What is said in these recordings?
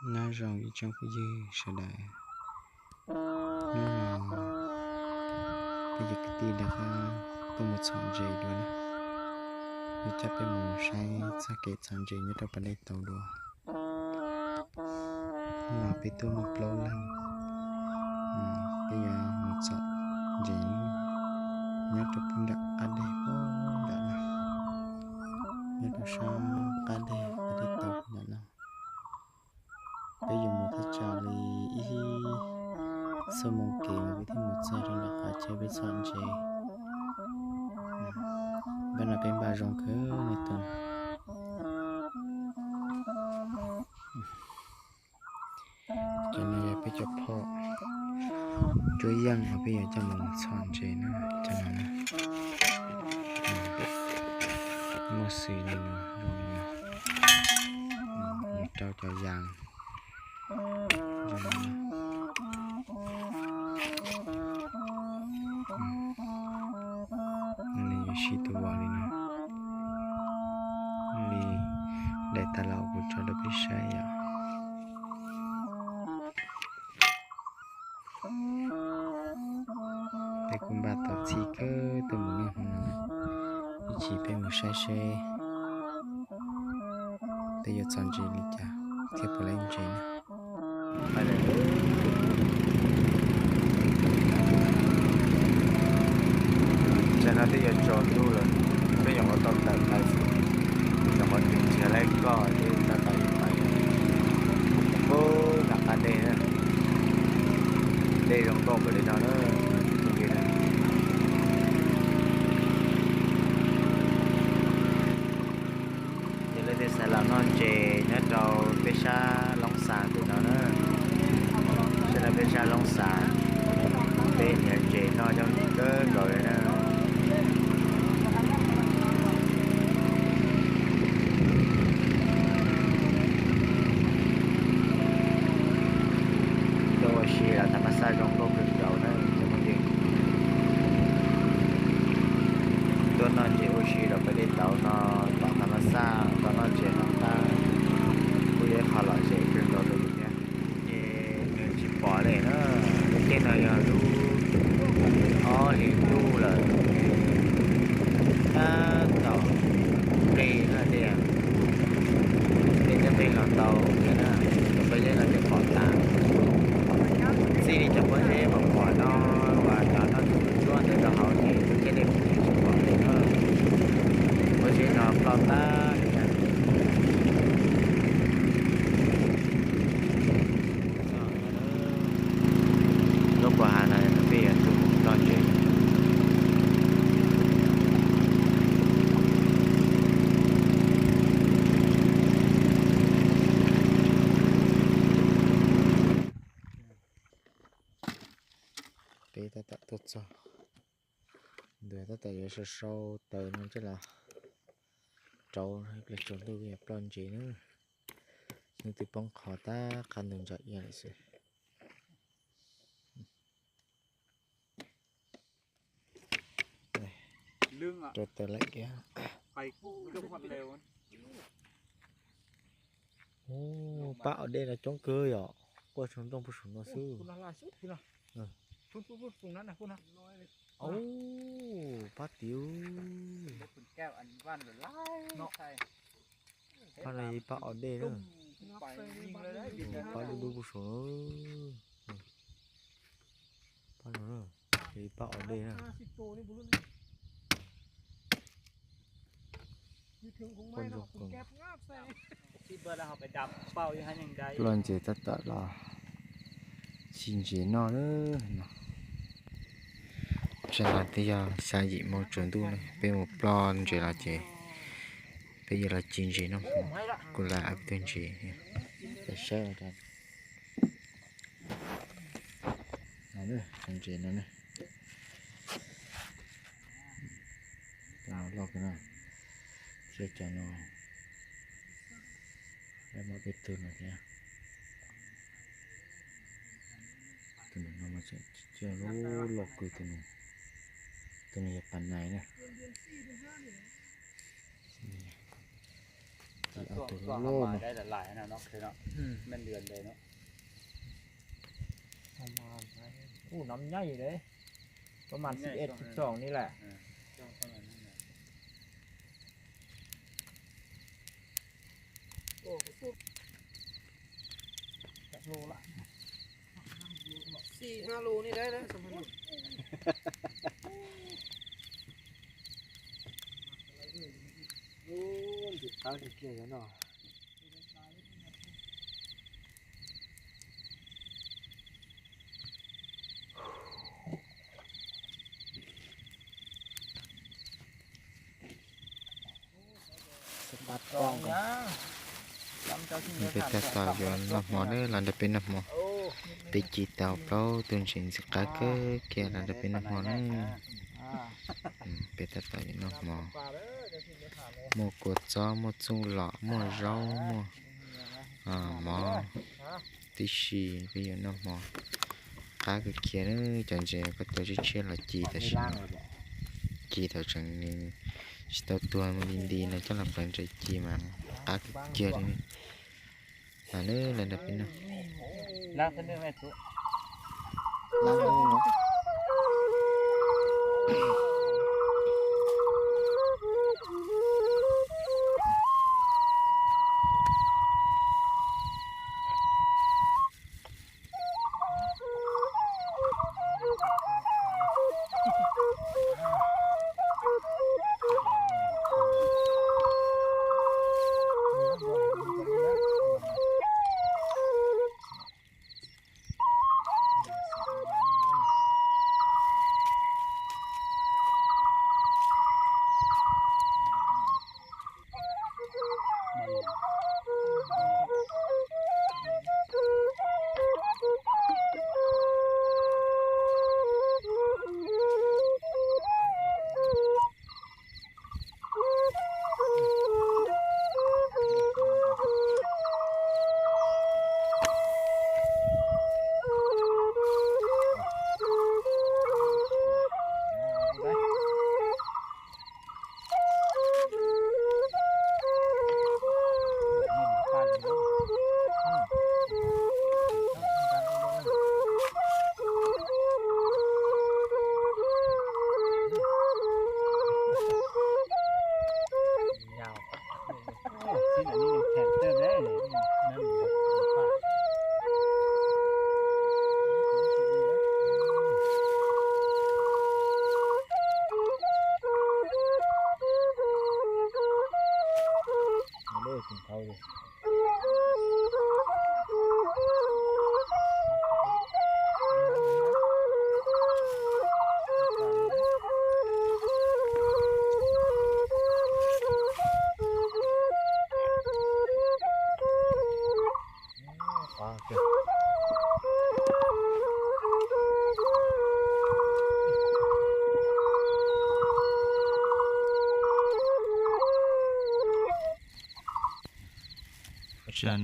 Nyob zoo ib tsoom phooj ywg sawv daws, hnub no peb cov kwv tij rov qab tuaj mus txhom ntses dua na. Yuav coj peb mus saib txoj kev txhom ntses nyob rau pas dej tauv dua. Hnub no peb tuaj muaj plaub leeg, peb yuav mus txhom ntses nyob rau puag nram qab deg puag nram no, nyob rau sab qab deg, qab dej tauv nram no. Peb yuav mus thaj tsam li ib xuab moos kev mas peb thiaj mus txog rau nram qhov chaw peb txhom ntses. Npaj no peb npaj zoo kawg no tus. Cov no yog peb cov phom cuab yeej uas peb yuav coj mus txhom ntses na, cov no na. Muaj xws li no, zoo li no, mus rau cov yas zoo li no. Nws yuav sib tug vos li no, li daim tas los kuv tso rau peb saib yom. Peb kuj npaj tau txhij kawg tuaj mus noj hmo no, ib chim peb mus saib seb peb yuav txhom ntses li cas thiab puas laib ntses na. Tam no twb yuav tsaus ntuj lawm, peb nyuam qhuav tau tawm plaws xwb, nyuam qhuav tig nrhiav laib koj thiab tab tom yuav pais. Ub, nram qab dej na, dej zoo nkauj npaum li no na. Yog leej twg xav los noj ntses nyob rau peb sab Loob Xas ntawm no na, sab no peb sab Loob Xas, peb nyiam ntses noj coob kawg nkaus li na. Tuaj ua si los tham mas xaj zoo nkauj kawg nkaus na cov phooj ywg. Tuaj noj ntses ua si rau pem dej tauv no, tom tham mas xaj, tom noj ntses no tab kuj yog ib qho lom zem kawg nkaus rau yus thiab. Ces nws tsis pom li na, lub caij no yog lub ob hlis ntuj lawm, tab tom nplej na tiag, nplej thiab nplej los ntau thiab na, cov pob zeb no ces pom tas. Txij li cov pob zeb pom pom no uas cov noj tsuag tsuag ntawd rau hauv ces lub caij dej kuj tsis pom li na, pob zeb no ploj tag li na. Lub pas hav no peb yuav tuaj mus ploj ntses. Peb tab tom tuaj txog, ntuj tab tom yuav sau sau taws no thiab los rauv, ib pliag tsaus ntuj yuav ploj ntses na. Hnub twb poob qho tab qab ntug ntsa iab lawm xwb. Rauv taws lawm kiag. Ub, pab os, dej no coob kawg yom, quaj tsaug nrooj puag saum no xwb. Ub, pab tiag. Pab no yog pab os dej na. Pab dub dub puag saum na. Pab no na, yog pab os dej na. Ploj ntses tab tom los ci ntses noj na. Tsam no twb yog xya yim moo tsaus ntuj na, peb mus ploj ntses los ces peb yuav los ci ntses noj hmo. Kuv lam ob peb tug ntses, peb saib ntses no na. Cov no loj kawg na, thiab cov no, peb tug no thiab. Tus no mas tseem loj kawg tus no. Tus no yog pas nais na. Tus loj loj no. Ub, nov nyaij li, có màn xì ét xì txoom ni lawm. Xi ha lu ni đấy đấy. Ub, ntxim qab tiag tiag no. Peb tab tom yuav noj hmo na, los nrog peb noj hmo. Peb ci tau plaub tug ntses ntxim qab kawg kiag los nrog peb noj hmo na. Peb tab tom yuav noj hmo. Muaj kua txob, muaj txuj lom, muaj zaub, muaj mov tib si, peb yuav noj hmo. Qab kawg kiag na, cov ntses koj tau tshiab tshiab los ci tam sim no. Ci tau tseem tsis tau tuag, mus nti nti no coj los pleev ntses ci mas qab kawg kiag li. Los na, los nrog peb noj. Tam sim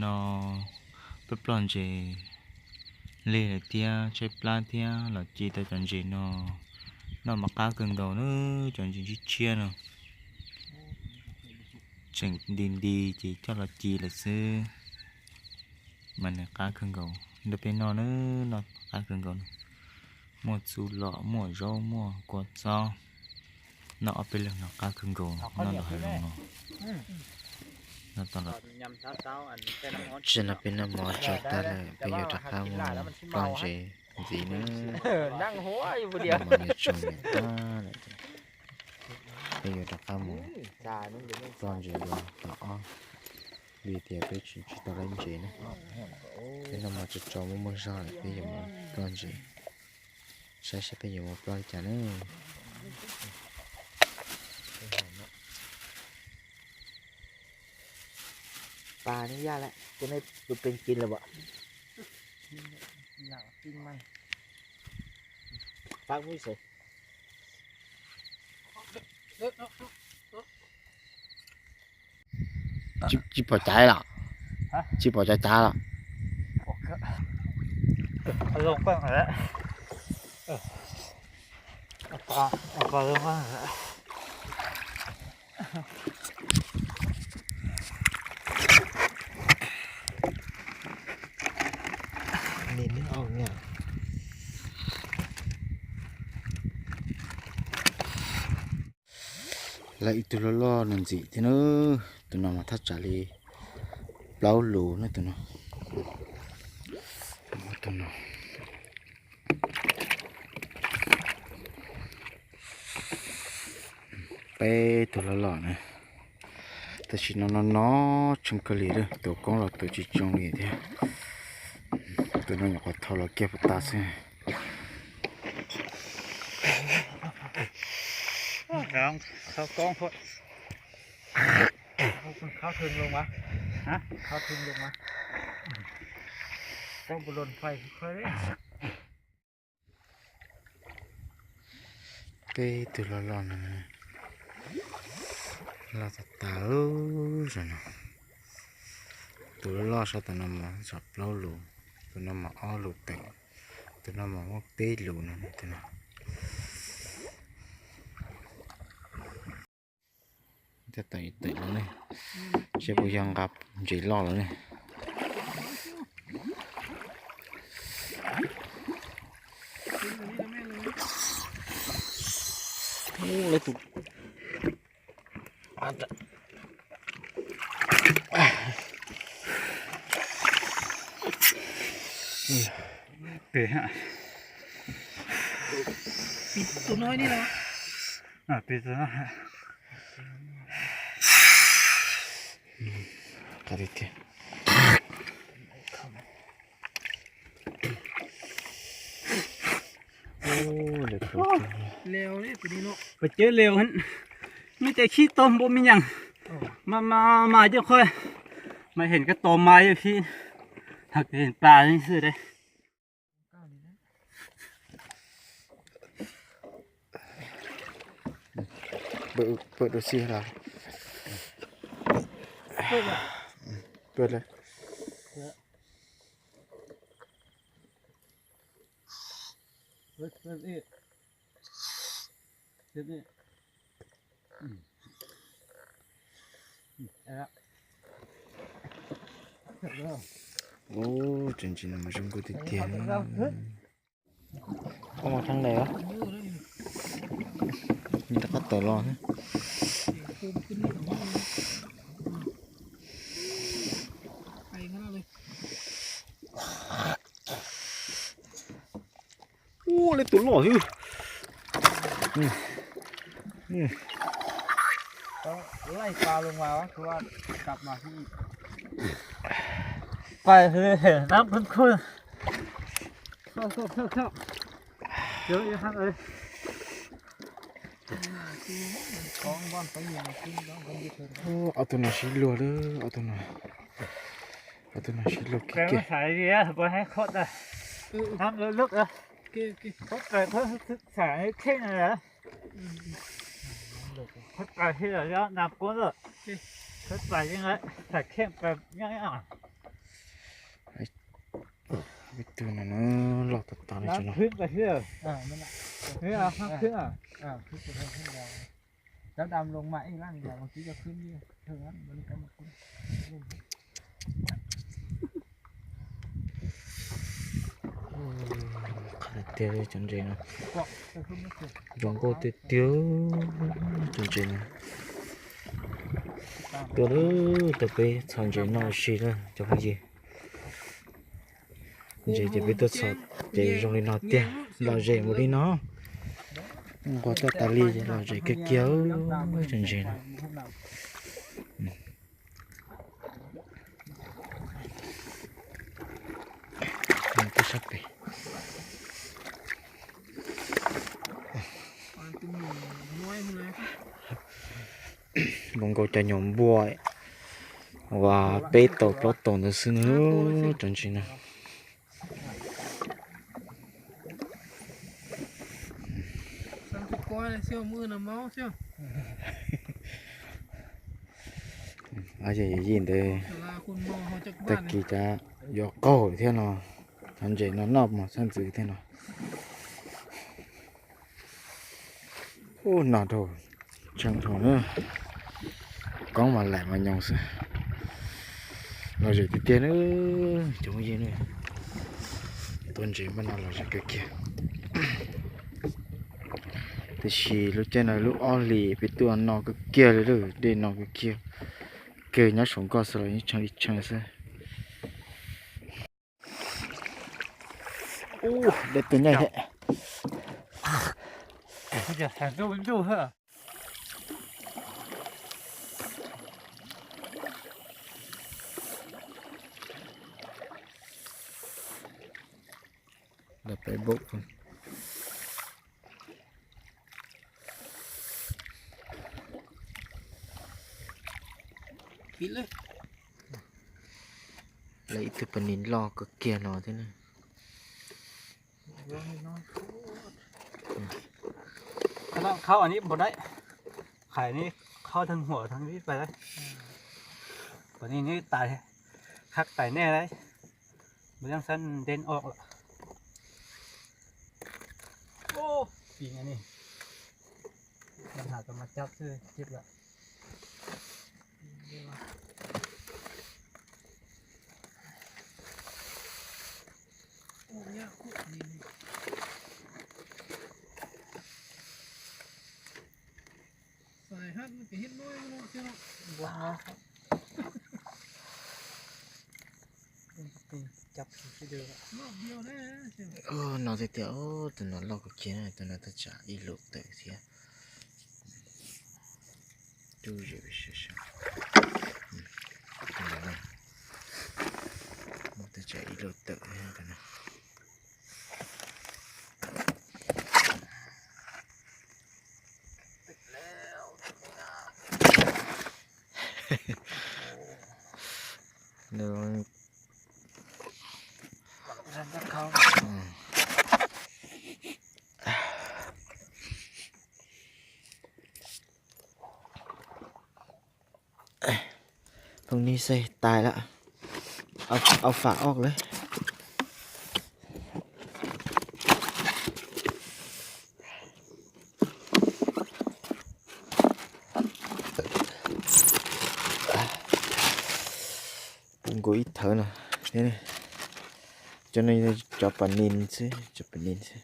no peb ploj ntses lig lawm thiab tshaib plab thiab los ci tau cov ntses no, noj mas qab kawg nkaus na, cov ntses tshiab tshiab no. Tseem nti nti ces coj los ci lawm xwb. Mas nws qab kawg nkaus, nrog peb noj na, noj qab kawg nkaus. Muaj txuj lom, muaj zaub, muaj kua txob. Noj ob peb leeg no qab kawg nkaus, noj nrog hav zoov no. Noj tau los. Tam sim no peb noj mov tsau tag lawm, peb yuav rov qab mus ploj ntses ntxiv na. Noj mov yuav tsau ntxiv tag lawm, peb yuav rov qab mus ploj ntses dua tom ob, vim tias peb tsis tau laib ntses na. Peb noj mov tsau tsau muaj muaj zog lawm, peb yuav mus ploj ntses, saib saib peb yuav mus ploj li cas na. Pas neb yaj lawm, cov nej tus peev kiv lawm as. Pab muab ib xwm. Tsis pom cav los? Tsis pom cav cav los? Lawv ib tug loj loj nws ntxim thiab na, tus no mas thaj tsam li plaub lus na tus no. Tus no. Peb tug loj loj na, tam sim no no no tsoo kawg li lawm, tuav koob los tuav tsis tsoo li thiab. Tus no nyuam qhuav thau los kiag puas tas xwb. Peb tug loj loj no, loj tas tas zaum no. Tus loj loj sab tom no mas tshuav plaub lus, tus no mas ob lus tawm, tus no mas muaj peb lus no, tus no. Tawm los ne, seb puas yog nqa ntses loj los ne. Lawv tus, tus no, tus no. Qab tiag tiag. Pos cawv liu, mej tes khib tau npaum me nyuam, mas mas mas coj qhov, mas heem koj tos mas yog khib, heem pas xwb de. Pw dua si los. Pw lawm. Ub, tseem tsis no mas zoo nkauj tiag tiag. Koj mus txog ntawd, nws rov qab tawm los xwb. Ua li tus loj xwb. Laij pa loo mas, pa, nab khub khub, ob tug no sib luag lawm, ob tug no, ob tug no sib luag kiag kiag. Ib tug no loj tas tas li no. Qab tiag tiag li cov ntses no, zoo nkauj tiag tiag cov ntses no. Tuaj lawm, tuaj peb txhos ntses noj ua si na cov phooj ywg. Ntses ces peb tuaj txhos ces zoo li no tiag, lom zem mus li no. Nquag toj tas li ces lom zem kiag kiag cov ntses no. Sab pem. Zoo nkaus cov nyuam npua uas peb tau plaub tau ntawd xwb na, cov ntses no. Yij ntawd tag kis cas yuav qaug thiab no, cov ntses no noj mos txhaj ntxwv thiab no. Ub, no dhau, tseem dhau na, koob mas laim mas nyoos xwb. Lom zem tiag tiag na cov phooj ywg na. Tuaj ntses npaj no los zem kawg kiag. Tiam sis lub caij no lub ob hlis peb tuaj no kawg kiag li lawm, dej no kawg kiag. Kawg nyob saum nkoj xwb los yeej tshee li tshee xwb. Dej tuaj nyaij thiab. Lawv ib tug pas nis loj kawg kiag no thiab na. Khawb nis npau dawb, khawb nis khawb thaj huam thaj vib pais dawb. Pas nis tais, khawb tais nej dawb, mus yeej sab ntev oj lawm. Pim nis, has tau mas cab xwb cib lawm. No tiag tiag, tus no loj kawg kiag, tus no tab tsam ib lus tawm thiab. Cub zem sab sab. Tus no tab tsam ib lus tawm thiab tus no. Phooj ywg, xav tais lawm, au fam oj lawm. Puv nkaus ib thawv no thiab. Cov no cov pas nis xwb, cov pas nis xwb.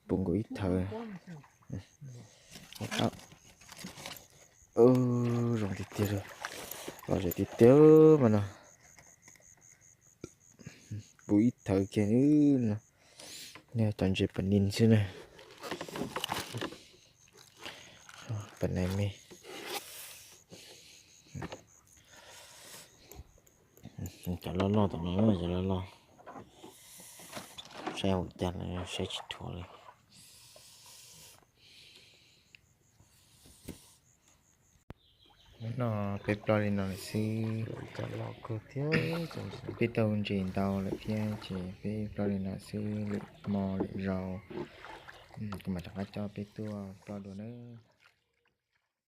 Puv nkaus ib thawv. Zoo tiag tiag li, los zem tiag tiag mas no. Puv ib thawv kiag no. Cov ntses pas nis xwb na. Pas nis me. Cov loj loj tom no, cov loj loj. Saib ua cas, saib tsis dhuav li. Hnub no peb ploj li no lawm xwb. Peb tau ntses ntau lawm thiab ces peb ploj li no xwb, lwm hmo lwm zaus kuv mam rov qab coj peb tuaj ploj dua nawb.